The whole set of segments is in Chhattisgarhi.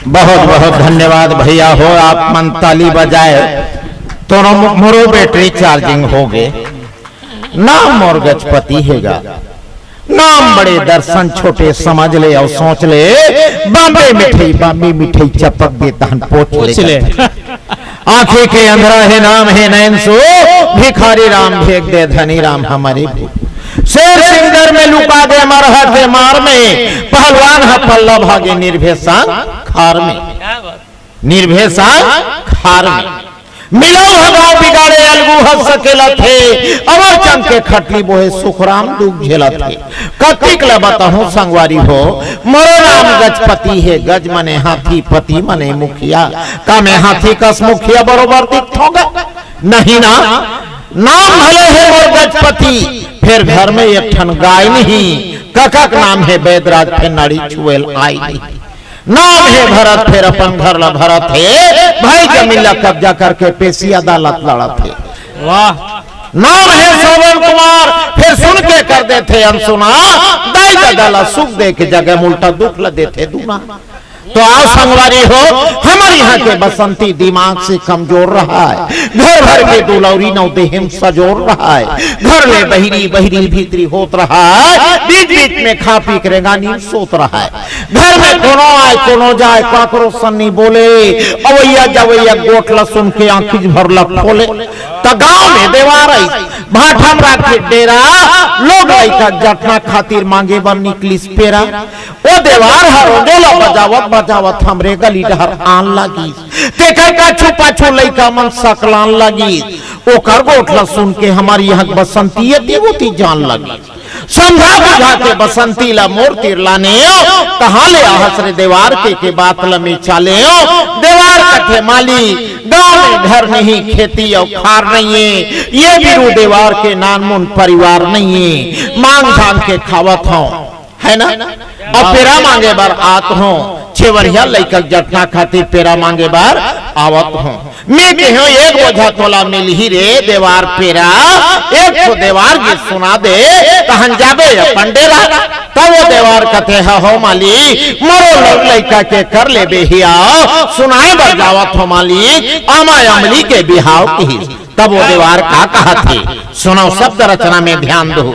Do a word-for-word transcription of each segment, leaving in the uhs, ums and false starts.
बहुत बहुत धन्यवाद भैया हो, आप मन ताली बजाए तो नो-, मोरो बैटरी चार्जिंग हो गे। नाम मोर गजपति हे गा, नाम बड़े दर्शन छोटे समझ ले अउ सोच ले। बॉम्बे मिठाई, बॉम्बे मिठाई चपक दे तहन पोछ ले। आंखी के अंधरा हे, नाम हे नैन सो भिखारी राम, भेज दे धनी राम हमरी भू। शेर सिंगर में लुका दे मरहा के मार में, पहलवान ह पल्ला भागे निर्भय संग खार में। निर्भय संग खार में। मिलो भगाओ बिगाड़े अलगू हंस सकेलत हे, अमर चंद के खटली बोहे सुखराम दुख झेलत हे। कतिक ल बताहूं संगवारी हो, मोरो नाम गजपति हे, गज मने हाथी, पति मने मुखिया। का मैं हाथी कस मुखिया बरोबर दिखथों गा? नहीं ना। नाम भले हे मोर गजपति, फेर घर में एक ठन गाय नहीं। कका के नाम हे बैदराज, फेर नाड़ी छुएल आय नहीं। नाम हे भरत, फेर अपन घर ला भरत हे, भाई जमीन ला कब्जा करके पेशी अदालत लड़त हे। वाह। नाम हे श्रवण कुमार, फेर सुन के कर देथे अनसुना, दाई ददा ला सुख दे के जगह में उल्टा दुख ला देथे दूना। तो आओ संगवारी हो, हमर यहाँ के बसंती दिमाग से कमजोर रहा है, घर भर के दुलौरी नौ देहेम सजोर रहा है, घर ले बहिरी, बहिरी भीतरी होत रहा है, बीच बीच में खा पी के रेंगा नींद सोत रहा है। घर में कोनो आय, कोनो जाय, काकरो सन्नी बोले, अवैया जवैया गोठ ला सुन के आंखी भर ला खोले। त गांव में देवार आई, भाठा प्राकृत डेरा, लोग लइका जटना खातिर मांगे बर निकलिस पेरा। ओ देवार ह रोजो ला बजावत बजावत हमरे गली डहर आन लागिस। तेकर पाछू पाछू लइका मन सकलान लागिस। ओकर गोठ ला सुन के हमर यहाँ बसंती एती ओती जान लागिस। समझा बुझा के बसंती ला मोर तीर लाने, कहाँ ले आहस रे देवार के, के बात ला मैं चाले। देवार कथे माली, गांव में घर नहीं, खेती अउ खार नहीं है, ये बीरू देवार के नानमुन परिवार नहीं है, मांग झांग के खावत हूँ, है ना? अउ पेरा मांगे बर आत हूँ, छेवरिया लइका जटना खातिर पेरा मांगे बर आवत हूँ। मैं कहो एक बोझा तोला मिलही रे देवार पेरा, एक ठो देवार गीत सुना दे, तहन जाबे अपन डेरा। तब वो देवार कथे ह, हो माली, मोरो लड़ लइका के कर लेबे हियाव, सुनाए बर जावत हो माली, आमा अमली के बिहाव किहिस। तब वो देवार का कहत हे, सुनव शब्द रचना में ध्यान दो।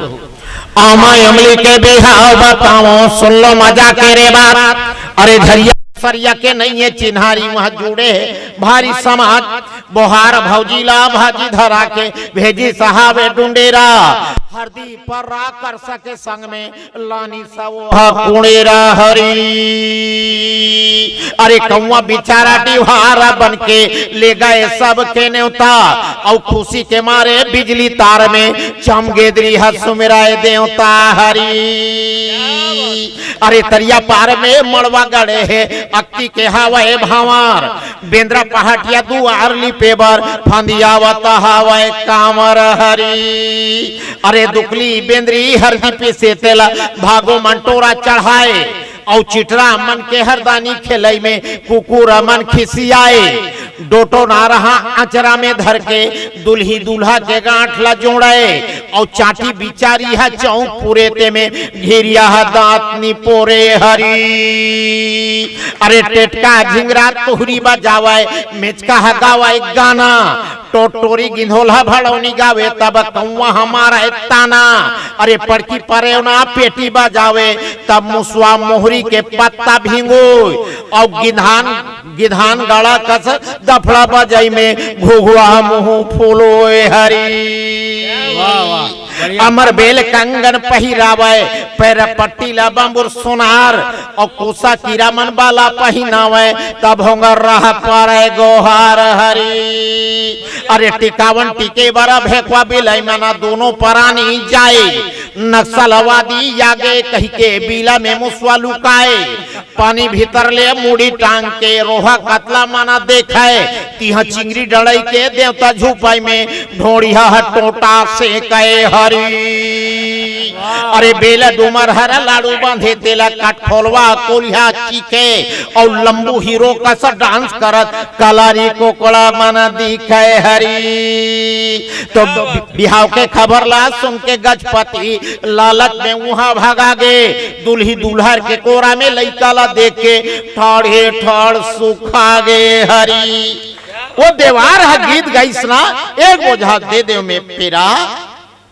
आमा अमली के बिहाव बताओ, सुन लो मजा के रे बात। अरे झरिया सरिया के नहीं है चिन्हारी, वहाँ जुड़े है भारी समाज। बोहार भौजी ला भाजी धरा के भेजी सहावे डुंडेरा। हरदी पर्रा करसा के संग में लानी सवो ह कुड़ेरा हरी। अरे कौवा बिचारा डिवहारा बन के ले गए सबके नेवता। अउ खुशी के मारे बिजली तार में चमगेदरी ह सुमिराए देवता हरी। अरे तरिया पार में मड़वा गड़े हे, अक्की के हवय भांवर। बेंदरा पहाटिया दुआर लिपे बर फंदियावत हवय कांवर हरी। अरे दुकली बेंदरी हरदी पीसे तेला भागो मन टोरा चढ़ाए। अउ चिटरा मन के हरदानी खेलई में कुकुर मन खिसियाए। डोटो ना रहा अचरा में धर के दुल्ही दूल्हा के गांठ ला जोड़े। अउ चाटी बिचारी ह चौक पुरे ते में घिरिया ह दांत निपोरे हरी। अरे टेटका झिंगरा तोहरी बजावय, मेचका ह गावय गाना। टोटोरी गिंधोल ह भड़ौनी गावे, तब कौवा ह मारय ताना। अरे पड़की परेवना पेटी बजावे, तब मुसवा मोहरी के पत्ता भिंगोय। अउ गिधान, गिधान गाड़ा कस दफड़ा बजई में घुघुआ मुंह फूलोय हरी। वाह, वाह, बढ़िया। अमर बेल कंगन पहिरावय, पैर पट्टी ला बंबुर सोनार, अउ कोसा कीरा मन बाला पहिनावय, तब होंगर रह पारे गोहार हरी। अरे टिकावन टिके बर भेकवा बिलाई मना दोनों परानी जाए। नक्सलवादी आगे कहिके बिला में मुसवा लुकाए। पानी भीतर ले मुड़ी टांग के रोहा कतला मना देखाए। तिहा चिंगरी डड़ई के देवता झुपाई में ढोड़िया ह टोटा से कहे हरी। अरे बेला डूमर हर लाड़ू बांधे तेला कटखोलवा कोलिहा चीखे। अउ लंबू हीरो कस डांस करत कलारी कोकड़ा मन दिखे हरी। तो बिहाव के खबर ला सुन के गजपति लालच में उहाँ भागा गे, दुल्ही दुल्हर के कोरा में लइका ला देख के ठाढ़े ठाढ़ सुखा गे हरी। वो देवार ह गीत गाइस ना, एक बोझा दे देव में पेरा,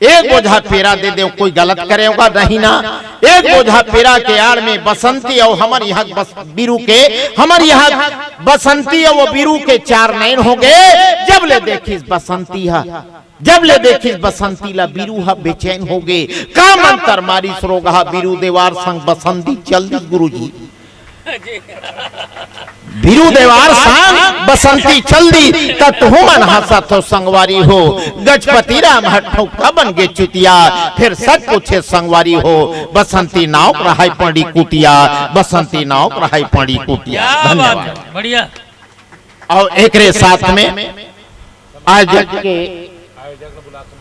एक बोझा पेरा दे देव, कोई गलत करे होगा नहीं ना। एक बोझा पेरा के आड़ में बसंती अउ हमर यहाँ बस बीरू के, हमर यहाँ बसंती अउ वो बीरू के चार नैन हो गे। जब ले देखिस बसंती ह, जब ले देखिस बसंती ला बीरू ह बेचैन हो गे। का मंतर मारिस रोगहा बीरू देवार संग बसंती चल दिस गुरुजी। बीरू देवार संग बसंती चल दिस, त तुहू मन हंसत हो संगवारी हो। गजपति राम ह ठउका बन गे चुतिया, फेर सच पूछे संगवारी हो, बसंती नाव रहय पड़ी कुतिया, बसंती नाव रहय पड़ी कुतिया। क्या बात धन्यवाद। है, बढ़िया। अउ एकरे साथ में आयोजक के,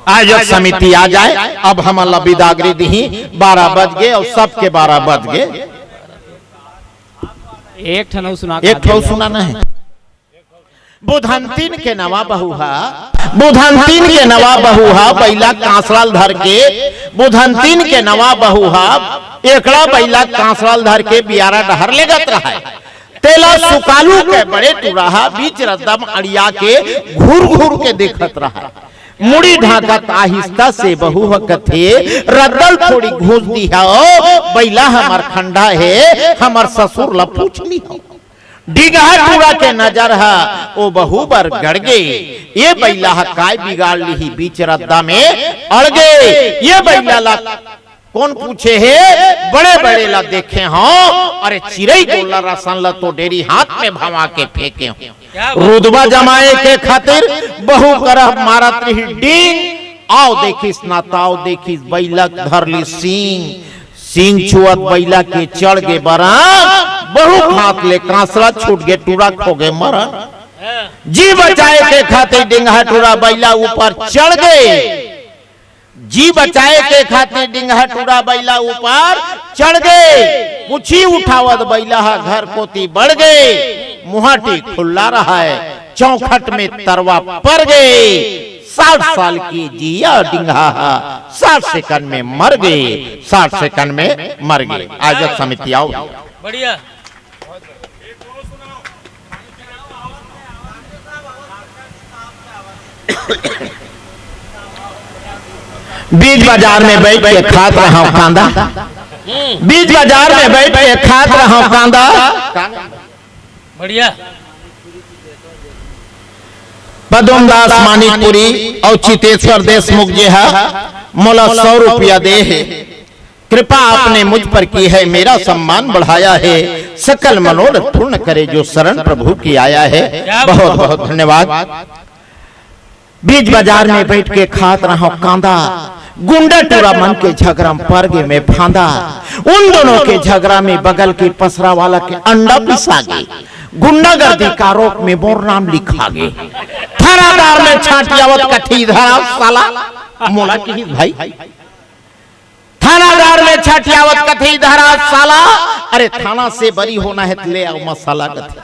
आयोजक समिति आ जाए। अब हमन ला बिदागरी दिही, बारह बज गे अउ सबके बारह बज गे। एक ठन अउ सुना एक ठो सुनाना हे। बुधंतिन के नवा बहू हा, बुधंतिन के नवा बहू हा, बइला कांसरा ल धर के, बुधंतिन के नवा बहू हा, एकड़ा बइला कांसरा ल धर के बियारा डहर लेगत रहय। तेला सुकालू के बड़े टूरा ह बीच रद्दा म अड़िया के घूर घूर के देखत रहय। मुड़ी ढांकत आहिस्ता से बहू ह कथे, "रद्दा ल थोड़ी घूंच दिहा ओ, बइला हमर खंडा हे, हमर ससुर ल पूछ लिहा।" डिंगहा टूरा के नजर ह ओ बहू बर गड़ गे। ये बइला ह काय बिगाड़ लिही, बीच रद्दा में अड़ गे। ये बइला ला कोन पूछे हे? बड़े बड़े ला देखे हंव। अरे चिरई गोल्लर असन ला तो डेरी हाथ में भंवा के फेंके हंव। क्या बात? रुतबा जमाए के खातिर बहू करा मारत रही डींग। आव देखिस ना ताव देखिस, बइला के धर लिस सींग। सींग छुअत बइला के चढ़ गे बरन, बहू के हाथ ले कांसरा छूट गे, टूरा खो गे मरन। जी बचाए के खातिर डिंगहा टूरा बइला ऊपर चढ़ गे। जी बचाए के खातिर डिंगहा टूरा बइला ऊपर चढ़ गे। पूछी उठावत बइला ह घर कोती बढ़ गे। मुहाटी खुल्ला रहय, चौखट में तरवा पर गे। साठ साल के जिया डिंगहा ह, साठ सेकंड में मर गे, साठ सेकंड में मर गे। आयोजक समिति आव। बढ़िया। बीच बाजार में बइठ के खात रहंव कांदा, बीच बाजार में बइठ के खात रहंव कांदा। बढ़िया। पद्मदास मानिकपुरी अउ चितेश्वर देशमुख जी ह मोला सौ रुपया दे हे। कृपा आपने मुझ पर की है, मेरा सम्मान बढ़ाया है, सकल मनोरथ पूर्ण करे जो शरण प्रभु की आया है। क्या बात। बहुत बहुत धन्यवाद। बीच बाजार में बइठ के खात रहंव कांदा, गुंडा टूरा मन के झगरा में पर गे मैं फांदा। उन दोनों के झगरा में बगल के पसरा वाला के अंडा पिसा गे। गुंडागर्दी के आरोप में मोर नाम लिखा गे। थानादार में छांटियावत कथे धरा साला, मोला किहिस भाई। थानादार में छांटियावत कथे धरा साला। अरे थाना से बरी होना हे त ले आव मसाला कथे।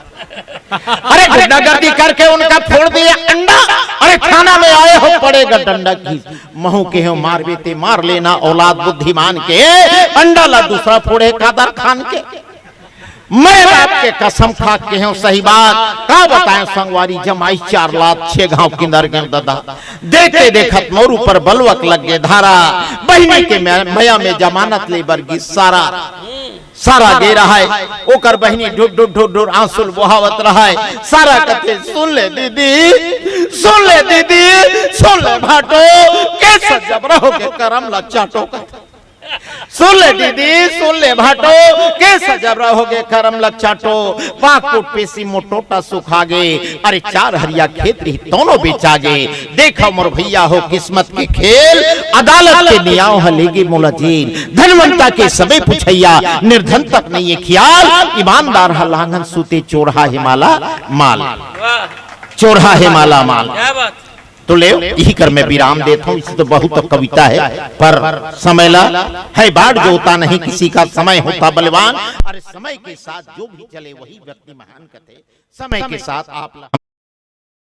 अरे गुंडागर्दी करके उनका फोड़ दिया अंडा। अरे थाना में आए हो पड़ेगा डंडा की। महू केहेंव मारबे ते मार लेना औलाद बुद्धिमान के। अंडा ला दूसरा फोड़े कादर खान के। मैं बाप के कसम खा के केहेंव सही बात। का बताएं संगवारी, जमाइस चार लात छे घांव किंदर गेंव ददा। देखते देखत मोर ऊपर बलवक लग गे धारा। बहिनी के मैं-, मया में जमानत ले बर गिस सारा। सारा गे रहय, ओकर बहिनी ढुर ढुर ढुर ढुर आंसू ल बोहावत रहय। सारा कथे, "सुन ले दीदी, सुन ले दीदी, सुन ले भाटो, के सजब रहो के करम ला चाटो।" कथे, "सुन ले दीदी, सुन ले भाटो, के सजब रहो के करम ला चाटो।" पाक कुट पेसी मोटोटा सुखा गे, अरे चार हरिया खेत रही तोनो बेचा गे। देखा मोर भइया हो किस्मत के खेल, अदालत के नियाव ह लेगे मोला जेल। धनवंता के सबे पुछइया, निर्धन तक नइये खियाल। ईमानदार ह लांघन सूते, चोरहा हे माला माल। वाह। चोरहा हे माला माल। क्या बात। तो ले, इही कर मैं विराम देत हंव। इसे तो बहुत कविता हे, पर समय ला हे बाट जोता नहीं किसी का, समय होता बलवान। अरे समय के साथ जो भी चले वही व्यक्ति महान कथे। समय के साथ आप ला